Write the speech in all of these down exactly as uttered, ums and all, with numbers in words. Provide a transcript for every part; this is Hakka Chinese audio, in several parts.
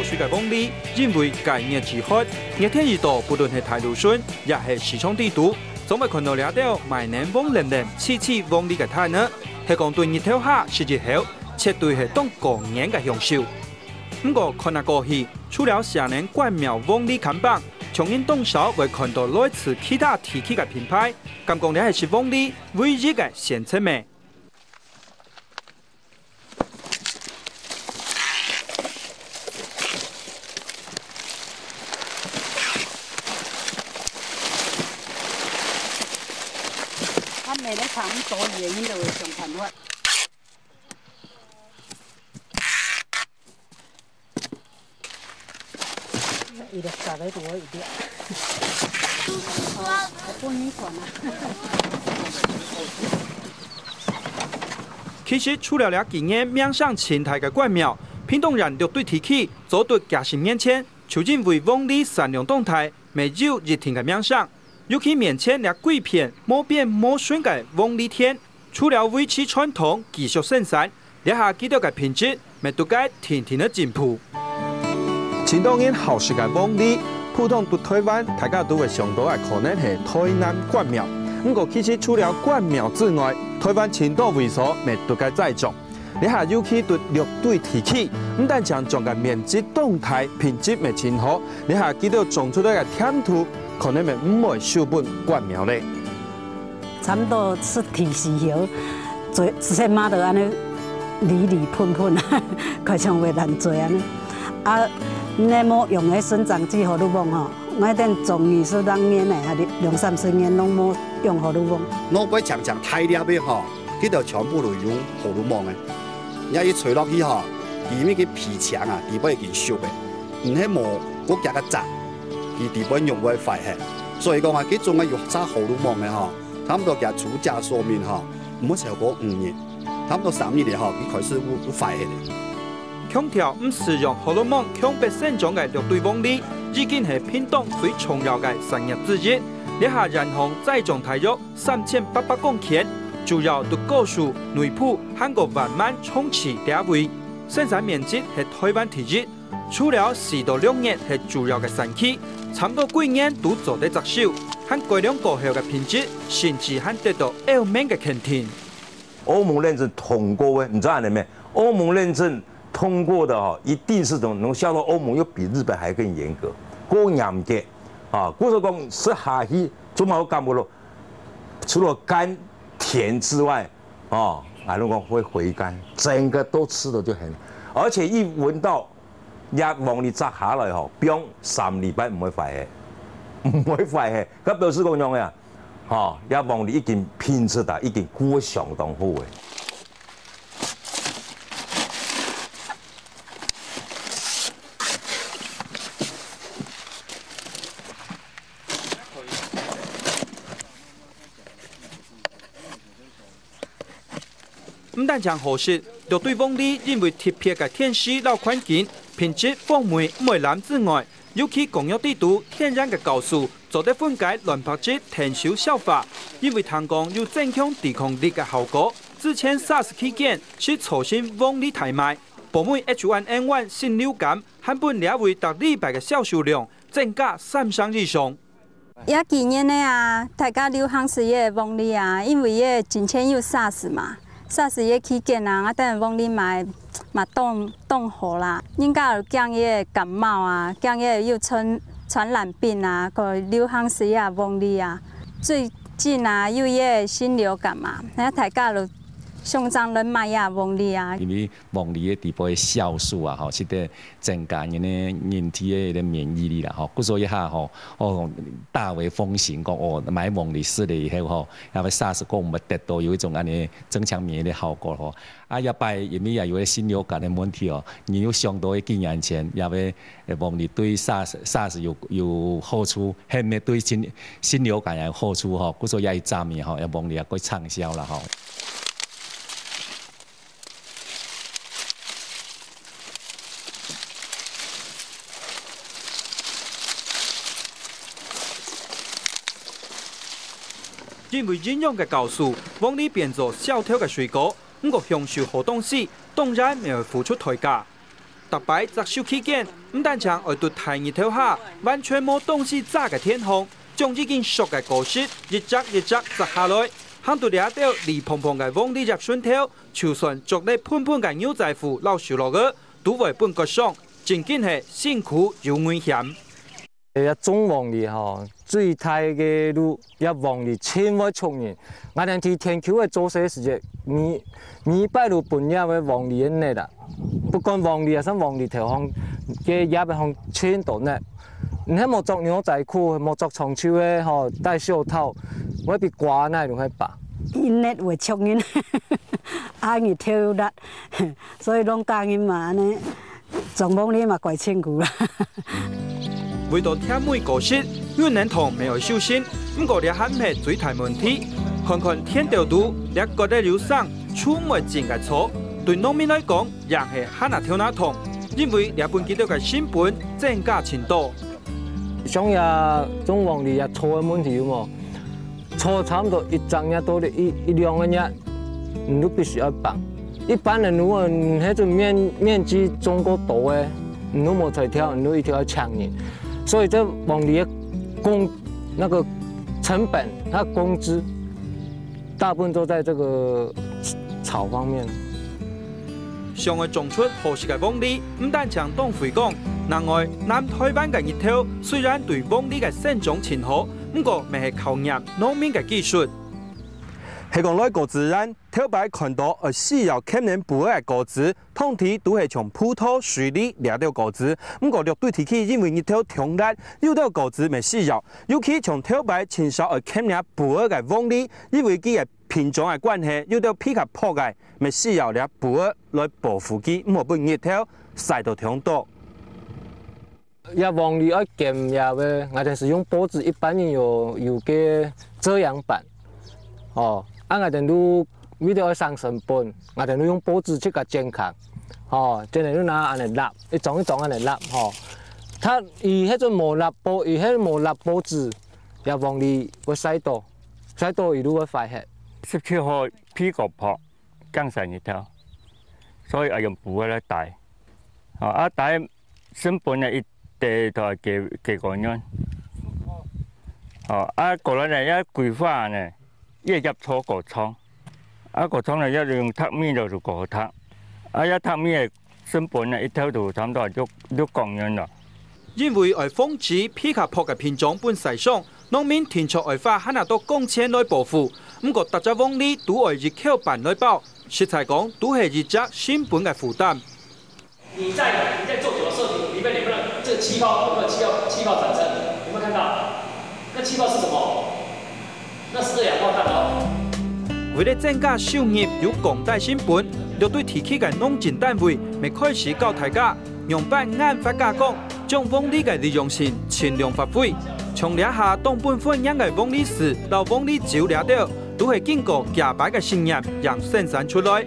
區个黃梨，因為該月之後，熱天一到，不論係大路脣，也係市場底肚，總會看到這兜賣等黃冷冷、脆脆黃梨个攤仔。係講對日頭下食一口，絕對係當過癮个享受。毋過看啊過去，除了寫等關廟黃梨看板，像人當少會看到類似其他地區个品牌，敢講這係食黃梨唯一个選擇咩？ 啊，每日差不多也應該會上班法。一粒十个多一粒。哦，還不你款啊。其實，除了這幾年名聲盡大个關廟，屏東縣六堆地區早在幾十年前就因為黃梨產量當大，乜有一定个名聲。 尤其面前這幾片無邊無脣个黃梨田，除了維持傳統繼續生產，這下佢兜个品質乜逐个定定仔進步。盡多人好食个黃梨，普通在臺灣，大家都會想到个可能係臺南關廟。毋過其實除了關廟之外，臺灣盡多位所乜逐个栽種。 這下尤其在六堆地區，毋單淨種个面積當大，品質乜盡好，這下佢兜種出來个甜度，可能乜毋會輸分關廟咧。差不多係地勢後，最，直接罵到恁呢，離離噴噴，開始會爛醉恁呢。啊，你無用个生長劑好多望吼，𠊎等種二十零年呢，還兩三十年攏無用好多望。老輩常常大粒个吼， 佢兜全部都用荷魯芒个。若一吹落去吼，佢面个皮層啊，底背已經熟个，毋係無過加个紮，佢底背肉會壞忒。所以講啊，佢種个有紮荷魯芒个吼，差不多佢出價壽命吼，毋會超過五年，差不多三年了吼，佢開始有，有壞忒了。 強調毋使用荷魯芒強迫生長个六堆黃梨，已經係屏東最重要个產業之一。這下園方栽種大約三千八百公頃，主要在高樹、內埔還過萬巒、長崎這位，生產面積係臺灣第一。除了四到六月係主要个產期，差毋多幾年都做得接受，還改良過後个品質，甚至還得到歐盟个肯定。歐盟認證通過个，你知道恁呢無？ 歐盟認證通過个吼，一定係能，能夠銷到歐盟，又比日本還更嚴格，過嚴格啊！故所講，食下去，做麼个感覺咯？除了甘甜之外，哦，還能夠會回甘，整個都吃了就很，而且一聞到這黃梨摘下來吼，放三禮拜毋會壞忒，毋會壞忒，該表示講樣啊！ 吼，這黃梨已經品質啊，已經顧相當好个。毋單淨好食，六堆黃梨因為特別个天時摎環境，品質風味毋會爛之外， 尤其公園底肚天然个酵素，做得分解卵白質𢯭手消化，因為聽講有增強抵抗力个效果。之前SARS期間，係造成黃梨大賣，爆尾H one N one禽流感，還分這位逐禮拜个銷售量增加三成以上。這幾年个啊，大家流行食這黃梨啊，因為這之前有SARS嘛， SARS个期間啊，𠊎等黃梨賣嘛當，當好啦。人家有驚這感冒啊，驚這有傳，傳染病啊，過流行食這黃梨啊。最近啊，有這禽流感嘛，那大家就相爭來買這黃梨啊。因為黃梨个底背个酵素啊，吼，使得增加人个人體个免疫力啦，吼。故所以下吼，哦，大為風行講，哦，買黃梨食了以後吼，也會SARS講毋會得到有一種恁呢 增強免疫力效果吼。啊，這擺因為也有个禽流感个問題哦，人又想到个幾年前，這位，呃，黃梨對SARS，SARS有，有好處，還有對禽，禽流感也有好處吼，故所這一站呢吼，這黃梨也過暢銷啦吼。 因為營養个酵素，黃梨變做銷頭个水果，毋過享受好東西，當然乜愛付出代價。逐擺摘收期間，毋單淨愛佇大日頭下完全無東西遮个天項，將已經熟个果實一隻一隻摘下來，行到這兜綠蓬蓬个黃梨葉脣頭，就算著咧噴噴个牛仔褲摎手落仔，都會分割傷，真經係辛苦又危險。 這種黃梨吼，最大个路，這黃梨盡會捉人。𠊎等在田坵个做事時節，每，每擺都分這个黃梨个竻啊。不管黃梨還係黃梨頭項，該葉个項盡多竻。你係無著牛仔褲，無著長袖个吼，戴袖套，會分割哪都會吧。一竻會捉人，啊，日頭又辣，所以農家人嘛，恁呢。 種黃梨嘛，怪辛苦啦。為著甜美果實，運等糖乜愛小心，毋過這還毋係最大問題。看看田肚肚，這割得有聲，就毋會真个錯。對農民來講，也係還較頭那痛，因為這分佢兜个成本增加盡多。像這種黃梨這錯个問題有無？ 錯差毋多一隻月到一，一兩個月，你就必須愛放。一般人如果你該種面，面積種過多个，你就無才調，你就一定愛請人。所以這黃梨个工，那個成本，它的工資大部分都在這個草方面。 想愛種出好食个黃梨，毋單淨當費工，另外，南臺灣个日頭雖然對黃梨个生長盡好，毋過乜係考驗農民个技術。係講來果子園，頭擺看著愛需要牽連布仔个果子，通常都係像葡萄、水梨這兜果子。毋過六堆地區因為日頭忒辣，有兜果子乜需要，尤其像頭擺盡少愛牽連布仔个黃梨，因為佢个品種个關係，有兜皮較薄个，乜需要這布仔 來保護佢，毋好分日頭曬到忒多。這黃梨愛兼這个，𠊎兜係用報紙，一般人有，有个遮陽板。哦，啊𠊎兜都為著愛省成本，𠊎兜都用報紙自家剪開。哦，剪了就拿恁呢抐，一張一張恁呢抐，吼。佢，佢該種無抐報，佢該無抐報紙，這黃梨會曬到，曬到佢就會壞忒。十七號皮較薄， 驚曬日頭，所以愛用布仔來戴。哦，啊戴成本呢，一垤就愛幾，幾個銀。哦，啊過來呢，這桂花呢，這葉錯過長，啊過長呢，這用礐尾就，就過好礐。啊這礐尾个成本呢，一頭就差毋多六，六個銀囉。 因為愛防止皮較薄个品種分曬傷，農民定著愛花還較多工錢來保護。毋過逐隻黃梨都愛一口粄來包，實在講都係一隻成本个負擔。你在，你在做久的時候，你，你們能不能這個氣泡，有沒有氣泡，氣泡產生？有沒有看到？那氣泡是什麼？ 那是二氧化碳哦。為了增加收入又降低成本，六堆地區个農政單位乜開始教大家仰般研發加工，將黃梨个利用性盡量發揮。像這下當分歡迎个黃梨絲摎黃梨酒這兜，都係經過幾擺个實驗正生產出來。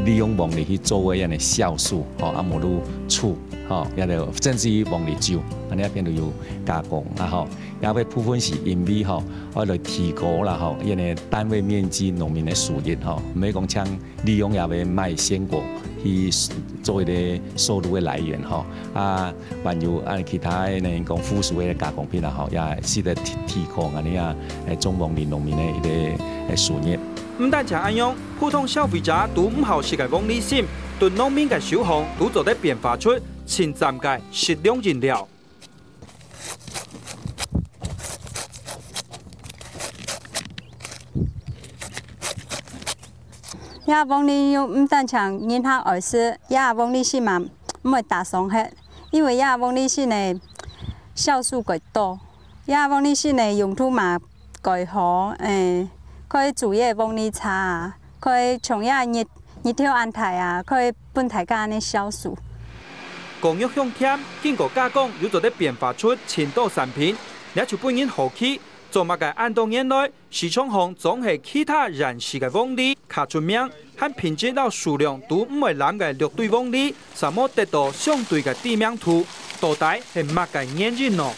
利用黃梨去做个恁呢酵素，吼，啊無就醋，吼，也就甚至於黃梨酒，恁呢變到有加工啊，吼。也有部分係因為，吼，愛來提高啦，吼，因為單位面積農民个收入，吼，毋係講淨利用這个賣鮮果去做一個收入个來源，吼。啊還有啊其他个呢，講附屬个加工品啊，吼，也使得提，提高恁呢啊，欸，種黃梨農民个一個，欸，收入。 毋單淨恁樣，普通消費者都毋好食个黃梨心，對農民个手項都做得變化出盡讚个食用飲料。這黃梨又毋單淨人客愛食，這黃梨心嘛毋會打爽忒，因為這黃梨心呢，酵素較多。 這黃梨心呢用途嘛蓋好，欸，可以煮這黃梨茶啊，可以像這日，日頭恁大啊，可以分大家恁呢消暑。果肉香甜，經過加工又做得變化出盡多產品，這就分人好奇，做麼个恁多年來，市場項總係其他樣式个黃梨較出名， 還品質摎數量都毋會濫个六堆黃梨，煞無得到相對个知名度，到底係麼个原因呢？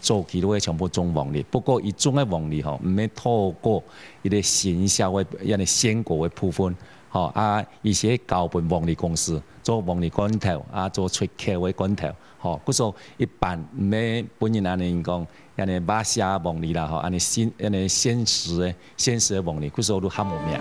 早期都會全部種黃梨，不過佢種个黃梨吼，毋係透過一個行銷个，恁呢鮮果个部分，吼，啊，佢係交分黃梨公司，做黃梨罐頭，啊，做出口个罐頭，吼，故所一般毋係分人恁樣講，恁樣巴西黃梨啦，吼，恁樣現，恁樣現時个，現時个黃梨，故所都還無名。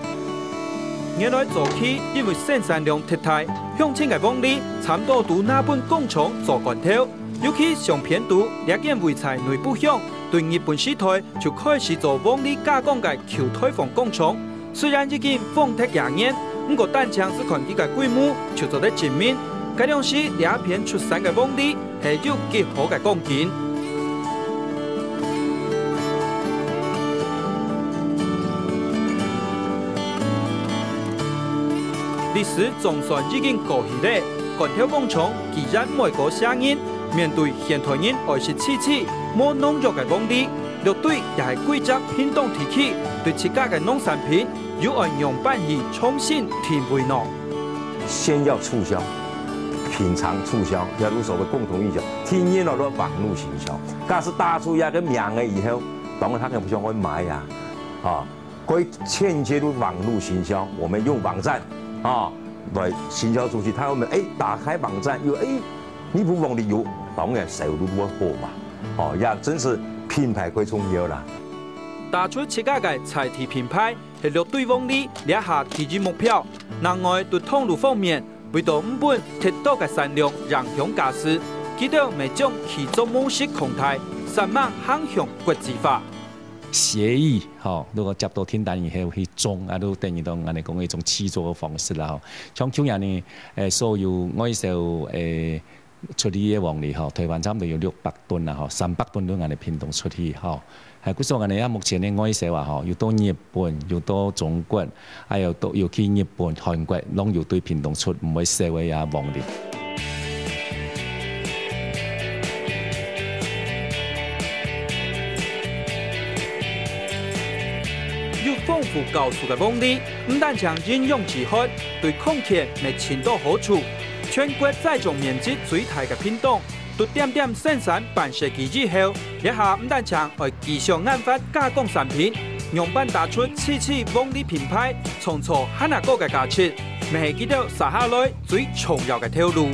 原來早期因為生產量忒大，鄉親个黃梨差毋多都拿分工廠做罐頭，尤其像片肚這間位在內埔鄉，對日本時代就開始做黃梨加工个舊台房工廠。 雖然已經荒忒幾年，毋過單淨係看佢个規模，就做得證明，該量時這片出產个黃梨係有幾好个光景。歷史總算已經過去咧，罐頭工廠既然毋會過時，面對現代人愛食試試無農藥个黃梨， 六堆也係歸隻屏東地區對自家个農產品又愛仰般去重新定位呢？先要促銷，品嘗促銷，也就是所謂共同營銷。第二呢，就網路行銷。假使打出這个名了以後，當然佢就會想愛買啊，啊，可以間接入網路行銷，我們用網站啊來行銷出去。佢會，欸，打開網站又，欸， 你無黃梨油，當然銷路會好嘛。哦，也真係品牌最重要啦。打出自家个在地品牌，係六堆黃梨這下第一目標。另外，對通路方面，為著毋分忒多个產量影響價數，佢兜乜將起作模式擴大，煞猛行向國際化。協議，吼，如果接到訂單以後去種，啊，就等於講恁樣講一種契作个方式啦，吼。像舊年呢，誒，所有外銷，誒， 出去个黃梨吼，臺灣差毋多有六百噸啦吼，三百噸都𠊎等屏東出去吼。還故所𠊎等啊，目前个外銷啊吼，有到日本，有到中國，還有到，尤其日本、韓國，攏有對屏東出毋會少个啊黃梨。有豐富酵素个黃梨，毋單淨營養之好，對空氣乜盡多好處。 全國栽種面積最大个屏東，都恬恬生產半世紀以後，這下毋單淨愛繼續研發加工產品，仰般打出自家黃梨品牌，創造還較高个價值，乜係佢兜接下來最重要个頭路。